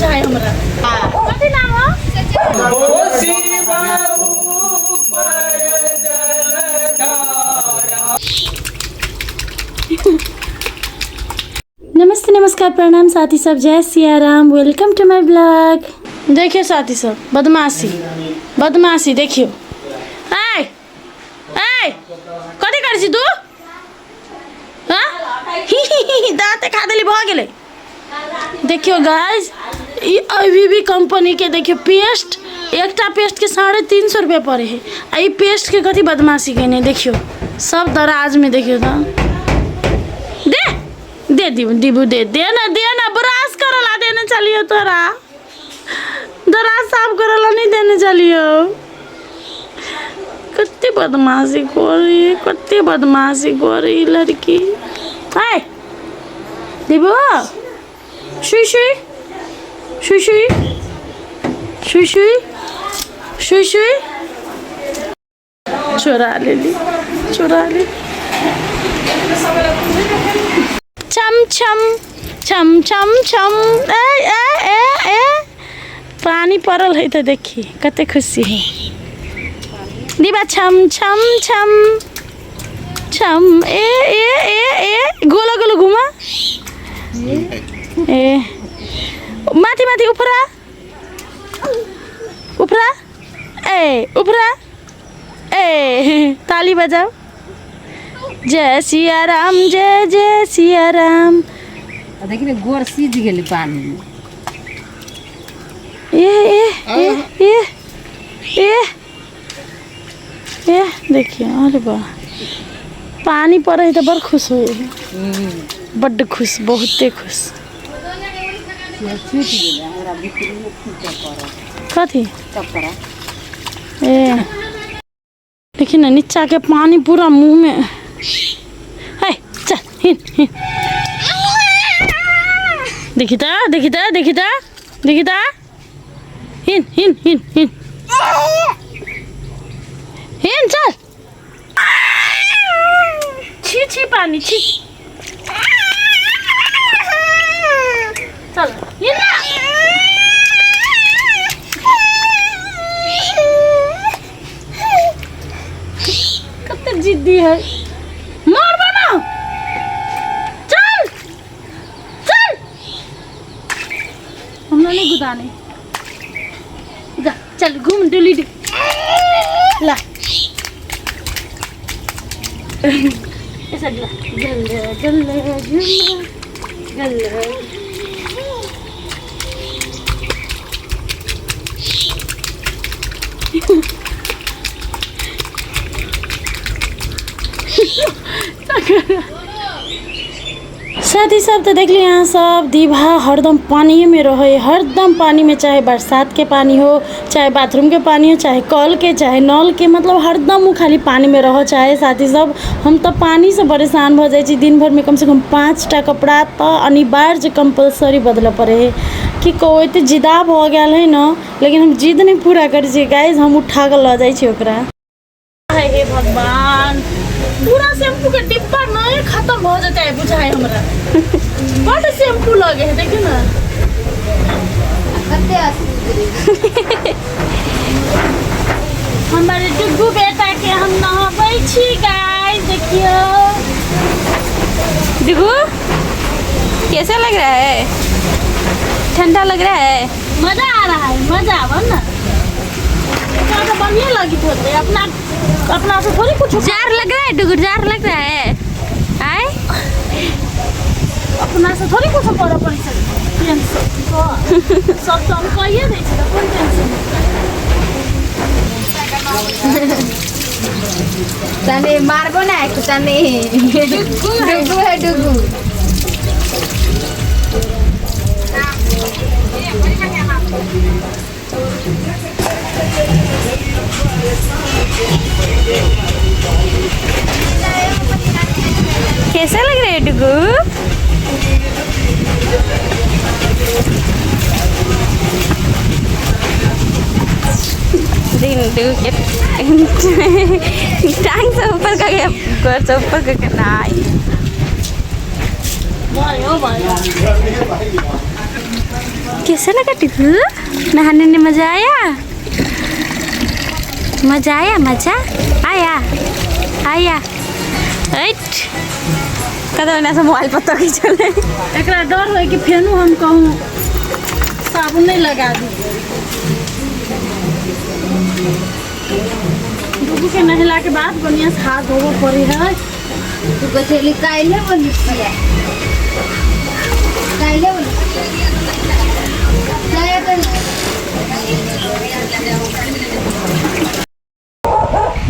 बुझाय हमरा। कथी नाम हो? नमस्ते नमस्कार प्रणाम साथी सब, जय Siya Ram, welcome to my blog. देखियो साथी सब बदमाशी बदमाशी देखियो। आय आय कथी करै छी तू? हाँ? ही ही ही ही, दाँते खा देली भऽ गेलै। देखियो गाइस, ई अभी भी कंपनी के देखियो पेस्ट, एकटा पेस्ट के 350 रुपया पड़े है। आ ई पेस्ट के कथी बदमाशी केने देखियो, सब दराज में देखियो तो। दे दे दीबू दीबू दे दे ना दे ना, ब्रश करला देने चलियो तोरा, दराज साफ करला नहीं देने चलियो। कते बदमाशी करी, कते बदमाशी करी लड़की। हाय दीबू, सुई सुई सुई सुई सुई सुई सुई सुई, चोरा लेली चोरा लेली। छम छम छम छम छम, ए ए ए ए, पानी पड़ल है तो देखी कते खुशी है। दीबा छम छम छम छम, ए ए ए ए, गोलो गोलो घुमा, ए माथि माथि उपरा उपरा, ए उपरा, ए ताली बजाओ। जय सिया राम, जय जय सिया राम। देखी ने गोर सीज गेलै पानी में। ए ए ए ए ए ए, देखियो, अरे वाह, पानी पड़े है तो बड़ खुश हो, बड्ड खुश, बहुते खुश। छूटि गेलै हमरा बिक्री छूटऽ पड़ल। कथी? कपड़ा। ए देखी ना नीचा के पानी पूरा मुंह में है। चल हिन हिन, देखी त देखी त देखी त देखी त, हिन हिन हिन हिन हिन, चल छी छी पानी छी, चल हिन ना। कते जिद्दी है, मारबो ना, चल चल, हमरा नहीं गुदाने, जा चल घूम डुली डु ला, ऐसा ला गल गल गल गल। साथी सब तो देखली अहाँ सब दीभा हरदम पानिएमे रहै, हरदम पानीमे, चाहे बरसातके पानी हो, चाहे बाथरूमके पानी हो, चाहे कलके, चाहे नलके, मतलब हरदम ओ खाली पानीमे रहऽ चाहे। साथी सब हम तऽ पानीसँ परेशान भऽ जाइ छी, दिन भरिमे कमसँ कम 5टा कपड़ा तऽ अनिवार्य कम्पलसरी बदलऽ पड़ै हइ। की कहू, एते जिद्दा भऽ गेल हइ ने, लेकिन हम जिद नहि पूरा करै छियै गाइज, हम उठा कऽ लऽ जाइ छी ओकरा। हे भगवान, पूरा शैम्पू के डिब्बा नहीं खत्म हो जाता है बुझाए हमरा। बड शैम्पू लगे है देखियो ना। हमर डुगू बेटा के हम नहबै छी गाइस, देखियो। डुगू कैसा लग रहा है? ठंडा लग रहा है? मजा आ रहा है, मजा आवा ना। एकरा तो बढ़िया लगी होते, अपना अपना से थोड़ी कुछ जार लग रहा है डुगू, जार लग रहा है। आए अपना से थोड़ी कुछ करऽ पड़ै छै, टेंशन सब तो हम कहिए दै छी तऽ कोन टेंशन। तने मारबो ना तने, डुगू है डुगू। कैसा लग रहा है डुगू? दिन डुगू के टांग से ऊपर करके, गोर से ऊपर करके नाई। भयो भयो। कैसे लगा टिकू? नहाने में मजा आया? मजा आया? मजा आया आया। ऐट कतौ एना से मोबाइल पर तकै छलै। एकरा डर होय कि फेनु हम कहूँ साबुन नहीं लगा दी। डुगू के नहला के बाद बढ़िया से हाथ धोबो पड़ी है। तू कहै छली काल्हि बोली छियै, काल्हि बोली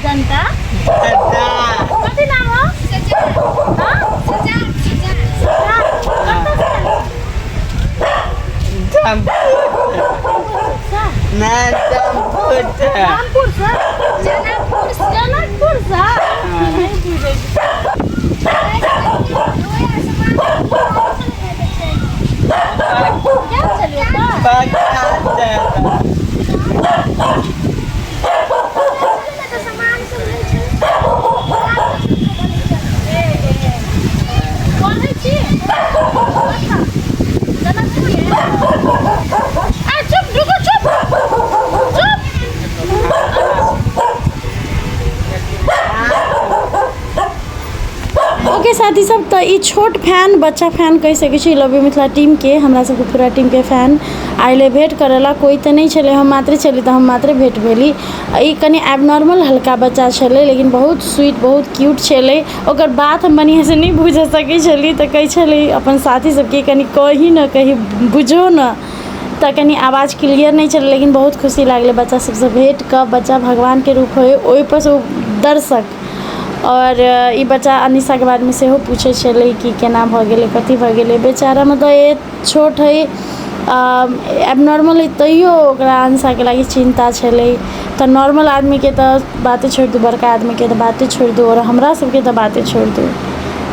जनता कथी नाम हो? हाँ? कतऽ से आयल छी? रामपुर से? जनकपुर से? नहीं बुझै छी। क्या छलियै तऽ? पढ़ै छी? जनकपुर? आ चुप डुगू, चुप चुप। ओके साथी सब, तऽ ई छोट फैन, बच्चा फैन कहि सकै छी लव you Mithila टीमके, हमरा सबके पूरा टीमके फैन आइले भेंट करैला। कोइ तऽ नहि छलै, हम मात्रे छली तऽ हम मात्रे भेंट भेली। ई कनि एबनॉर्मल हल्का बच्चा छलै, लेकिन बहुत स्वीट, बहुत क्यूट छलै। ओकर बात हम बढ़िआँसँ नहि बुझि सकै छली, तऽ कहै छलै अपन साथी सबके कनि कही ने, कही बुझो ने, तऽ कनि आवाज क्लियर नहि छलै, लेकिन बहुत खुशी लागलै बच्चा सबसँ भेंट कऽ। बच्चा भगवानके रूप होइ, ओहिपर सँ ओ दर्शक। आओर ई बच्चा अनिशाके बारेमे सेहो पूछै छलै कि केना भऽ गेलै, कथी भऽ गेलै। बेचारा मतलब एज छोट हइ, एबनॉर्मल हइ, तैयो ओकरा अनिशाके लागि चिन्ता छलै। तऽ नॉर्मल आदमीके तऽ बाते छोड़ि दू, बड़का आदमीके तऽ बाते छोड़ि दू, आओर हमरा सबके तऽ बाते छोड़ि दू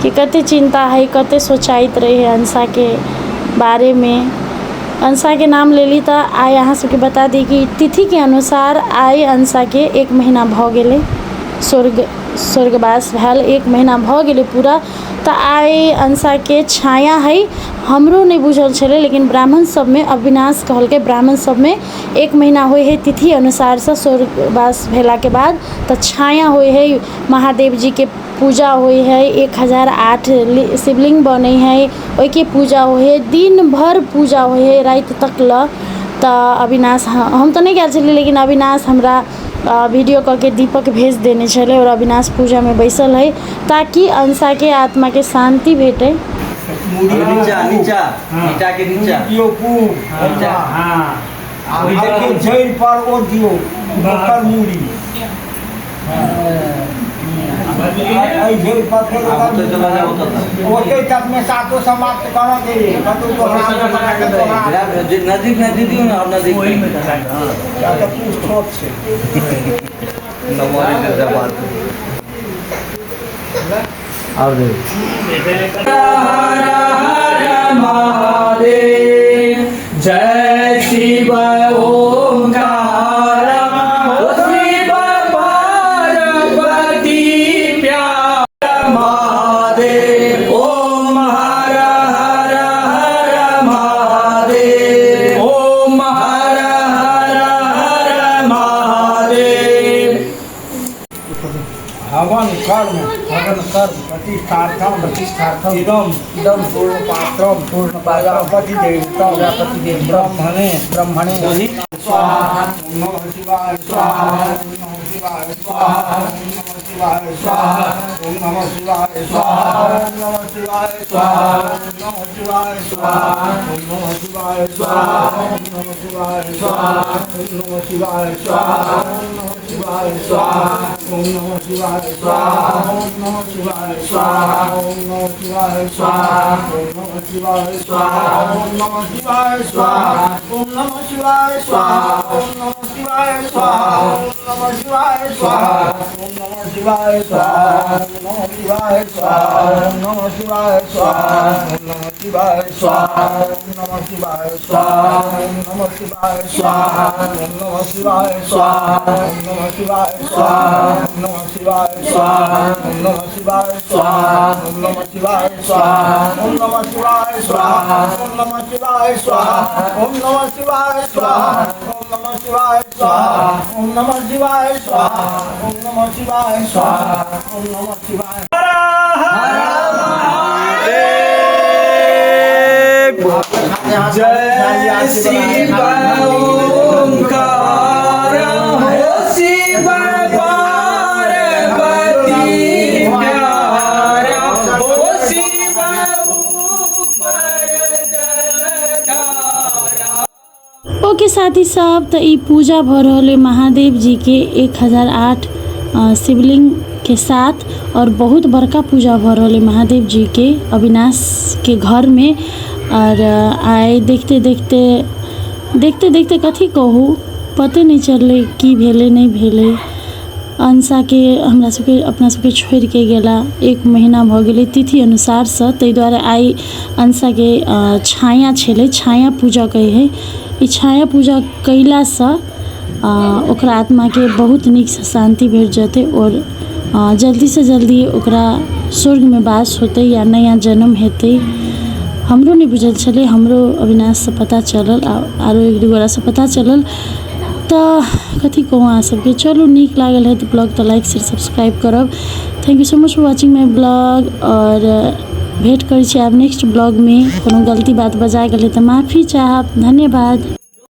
कि कते चिन्ता हइ, कते सोचाइत रहै अनिशाके बारेमे। अंशाके नाम लेली तऽ आइ अहाँ सबके बता दी कि तिथिके अनुसार आइ अंशाके 1 महीना भऽ गेलै स्वर्गवास भेल, 1 महीना भऽ गेलै पूरा। तऽ आइ अंशाके छाया हइ, हमरो नहि बुझल छलै, लेकिन ब्राह्मण सबमे अविनाश कहलकै ब्राह्मण सबमे 1 महीना होइ हइ तिथि अनुसारसँ स्वर्गवास भेलाके बाद, तऽ छाया होइ हइ, महादेव जीके पूजा होइ हइ, 1008 शिवलिंग बनै हइ, ओहिके पूजा होइ हइ, दिन भरि पूजा होइ हइ राति तक लऽ। तऽ अविनाश, हम तऽ नहि गेल छलियै, लेकिन अविनाश हमरा वीडियो कऽ के दीपक भेज देने छलै आओर अविनाश पूजामे बैसल हइ ताकि अंशाके आत्माके शान्ति भेटै। नीचा नीचा नीचा के नीचा दियौ खूब। नीचा। हाँ, आ देखियौ जड़ि पर ओ दियौ ओकर मूड़ी। एहि जड़ि पर फेर आब ओतऽ चला जाओ, ओतऽ तक। ओतहि तकमे सातो समाप्त करऽ के कतहु दोहरा बना के दोहरा। नजदीक नजदीक दियौ ने, और नजदीक। तऽ पूछ छोट छै। नमोरी के बात और दे। जय शिव ओंकार शिव पार्वती प्यार महादेव ओम हर हर हर महादेव ओम हर हर हर महादेव। हवन कर्म, हवन कर्म प्रतिष्ठार्थम, प्रतिष्ठार्थम इदम, इदम पूर्ण पात्रम, पूर्ण प्रजापति देवता, प्रजापति देव ब्रह्मणे, ब्रह्मणे स्वाहा। ओम नमः शिवाय स्वाहा। ओम नमः शिवाय स्वाहा। ओम नमः शिवाय स्वाहा। ओम नमः शिवाय स्वाहा। ओम नमः शिवाय स्वाहा। ओम नमः शिवाय स्वाहा। ओम नमः शिवाय स्वाहा। ओम नमः शिवाय स्वाहा। ओम नमः शिवाय स्वाहा। ओम नमः शिवाय स्वाहा। ओम नमः शिवाय स्वाहा। ओम नमः शिवाय स्वाहा। ओम नमः शिवाय स्वाहा। ओम नमः शिवाय स्वाहा। ओम नमः शिवाय स्वाहा। ओम नमः शिवाय स्वाहा। ओम नमः शिवाय स्वाहा ओम नमः शिवाय स्वाहा ओम नमः शिवाय स्वाहा ओम नमः शिवाय स्वाहा ओम नमः शिवाय स्वाहा ओम नमः शिवाय स्वाहा ओम नमः शिवाय स्वाहा ओम नमः शिवाय स्वाहा ओम नमः शिवाय स्वाहा ओम नमः शिवाय स्वाहा ओम नमः शिवाय स्वाहा ओम नमः शिवाय स्वाहा ओम नमः शिवाय स्वाहा ओम नमः शिवाय स्वाहा ओम नमः शिवाय स्वाहा ओम नमः शिवाय स्वाहा ओम नमः शिवाय स्वाहा ओम नमः शिवाय स्वाहा ओम नमः शिवाय स्वाहा ओम नमः शिवाय जय शिव ओंकार हो शिव पार्वती प्यारा हो शिव ऊपर जलधारा। ओके साथी सब, तऽ ई पूजा भऽ रहल अइ महादेव जीके 1008 शिवलिंग के साथ और बहुत बड़का पूजा भऽ रहल अइ महादेव जीके अविनाशके घरमे। आओर आइ देखते देखते देखते देखते कथी कहू, पते नहि चललै की भेलै नहि भेलै। अंशाके हमरा सबके अपना सबके छोड़िके गेला 1 महीना भऽ गेलै तिथि अनुसारसँ, ताहि दुआरे आइ अंशाके छाया छलै, छाया पूजा कहै हइ। ई छाया पूजा कयलासँ ओकरा आत्माके बहुत नीकसँ शान्ति भेट जेतै आओर जल्दीसँ जल्दी ओकरा स्वर्गमे वास होतै या नया जन्म हेतै। हमरो नहि बुझल छलै, हमरो अविनाशसँ पता चलल आरो एक दू गोटासँ पता चलल। तऽ कथी कहू अहाँ सबके, चलू नीक लागल है तऽ ब्लॉग तऽ लाइक शेयर सब्सक्राइब करब। Thank you so much for watching my blog आओर भेँट करै छी आब नेक्स्ट ब्लॉगमे। कोनो गलती बात बजा गेलै तऽ माफी चाहब। धन्यवाद।